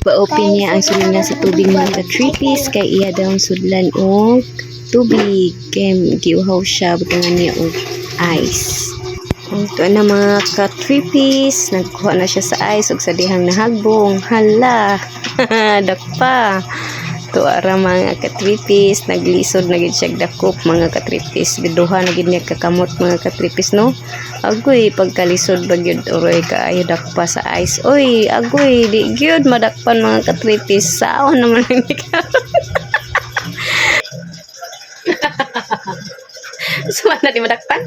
Pa-open niya ang sulod sa tubig, mga ka-trippies, kay iya daw ang sudlan og tubig kay giuhaw siya, butangan niya og ice. Ito na, mga ka-trippies, nagkuha na siya sa ice ug sa dihang nahagbong. Hala, dakpa. Tuwa ra, mga ka-trippies, naglisod na gid siya dakop, mga ka-trippies. Biduha na gid niya kakamot, mga ka-trippies, no. Agoy, pagkalisod ba gyud, uroy kaayo dakpa sa ice. Oy, agoy, di gyud madakpan, mga ka-trippies. Saon naman ang ikaw. Suma na di madakpan?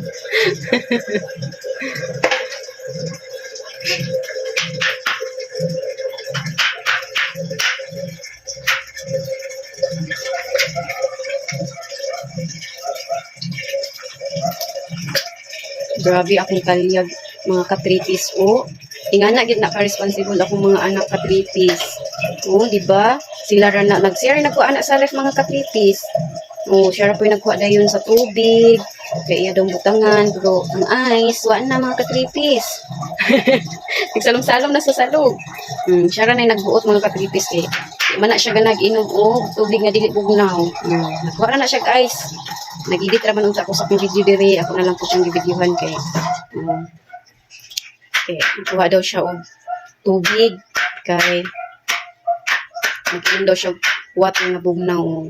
Grabe akong kalyag, mga katripis, o. Ingana gid na ka-responsible akong mga anak, katripis. O, di ba? Sila ra na nag-share nagkuha anak sa ref, mga katripis. O, siya ra po yung nagkuha dayon sa tubig. Kay iya daw butangan, pero ang ice, wa na, mga katripis. Nagsalom-salom na sa salog. Siya ra na yung nagbuot, mga katripis, eh. Di man na siya ganag inom og tubig nga dili bugnaw. Nagkuha ra na siya og ice. Nag-edit ra man unta ako sa akong video diri. Ako na lang po siyang gibidyohan kay kay kuha daw siya og tubig kay nag-inom daw siya og water nga bugnaw.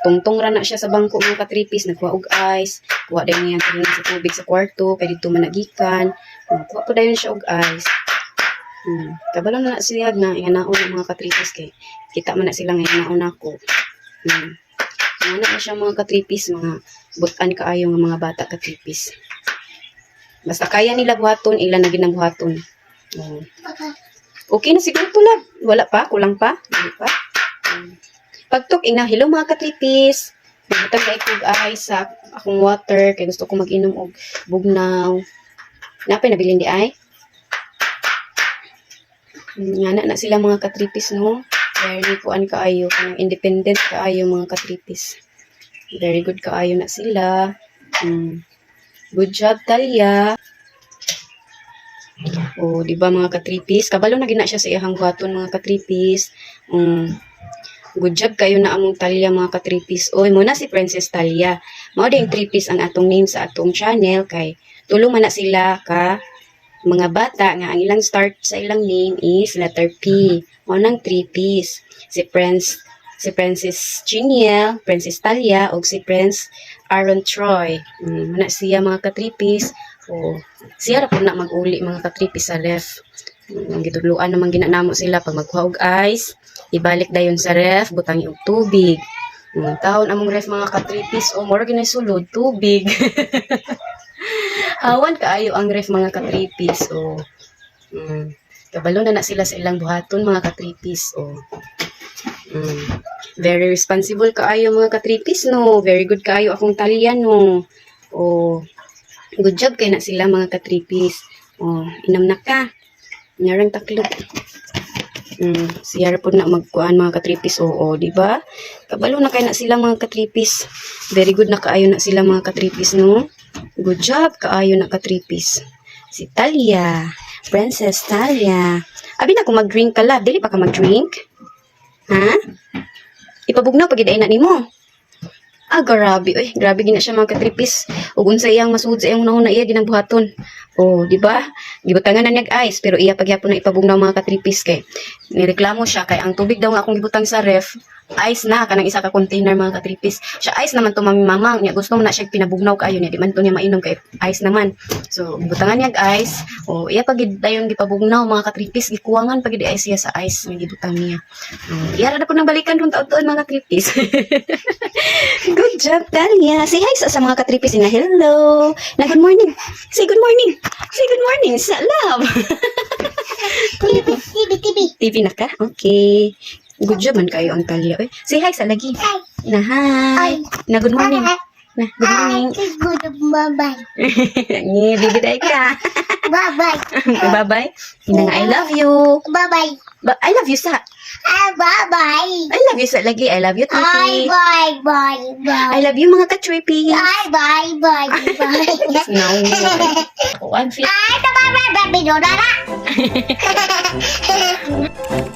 Tungtong ra na siya sa bangko, mga katripis, nagkuha og ice, kuha dayon niya ang sa tubig sa kwarto kay dito man nagikan. Kuha po dayon siya og ice. Kabalo na na siya nga inganaon ang mga katripis kay kita man na sila nga inganaon ako. Ingana na siya, mga katripis, mga butan kaayo nga mga bata, katripis. Basta kaya nila buhaton, ila na ginang buhaton. Okay na siguro to, love. Wala pa, kulang pa. Hindi pa. Pagtok ina, hello, mga katripis. Nabutang kay kog ice sa akong water kay gusto ko mag-inom og bugnaw. Napay nabilin di ay? Nga na na sila, mga katripis, no. Very kuan kaayo, kanang independent kaayo, mga katripis. Very good kaayo na sila. Good job, Talia. Oh, di ba, mga katripis? Kabalo na gina siya sa iyang buhaton, mga katripis. Good job kayo na among Talia, mga katripis. Oy, muna si Princess Talia. Mao din Tripis ang atong name sa atong channel kay tulo man na sila ka mga bata nga ang ilang start sa ilang name is letter P. Mao nang three P's. Si Princess Chiniel, Princess Talia, ug si Prince Aaron Troy. Muna siya, mga katripis. O, siya ra po na mag-uli, mga katripis, sa ref. Gitudluan naman ginanamo sila pag magkuha og ice, ibalik dayon sa ref, butang og tubig. Taon among ref, mga katripis, o mura ginay sulod tubig. Hawan kaayo ang ref, mga katripis, o. Kabalo na na sila sa ilang buhaton, mga katripis, o. Very responsible kaayo, mga katripis, no. Very good kaayo akong Talia, no. O, good job kay na sila, mga katripis. O, inom na ka. Nyarang taklo. Siya ra pod na magkuan, mga katripis. Oo, di ba? Kabalo na kay na sila, mga katripis. Very good na kaayo na sila, mga katripis, no? Good job kaayo na, katripis. Si Talia, Princess Talia. Abi na kung mag-drink ka, love. Dili pa ka mag-drink? Ha? Ipabugnaw pag na nimo. Ah, grabe. Uy, grabe gina siya, mga katripis. Ug unsa iyang masuod sa iyang una iya ginang buhaton. Oh, di ba? Gibutangan na niya og ice pero iya pagyapon na ipabugnaw, mga katripis, kay nireklamo siya kay ang tubig daw nga akong gibutang sa ref ice na kanang isa ka container, mga katripis. Siya, "Ice naman to, mami mamang." Niya gusto mo na siya pinabugnaw kaayo niya di man to niya mainom kay ice naman. So gibutangan niya og ice. Oh, iya pag dayon gipabugnaw, mga katripis, gikuwangan pag ice siya sa ice nga gibutang niya. Oh, iya ra na po nang balikan rong taud-taud, mga katripis. Good job, Talia. Say hi sa mga katripis na hello. Na good morning. Say good morning. Say good morning. Sa love. TV, TV, TV. TV na ka? Okay. Good job man kayo ang Talia. Oy. Say hi sa lagi. Hi. Na hi. Hi. Na good morning. Na good morning. Good bye-bye. Ni bibiday ka. Bye-bye. Bye-bye. Ina nga I love you. Bye-bye. Ba I love you sa. Ah, bye-bye. I love you sa lagi. I love you, Ay, Trippy. bye, bye, bye. I love you, mga ka-Trippy. Ay, bye, bye, bye. No. One fit. Ay, bye, bye, bye, bye, bye, bye.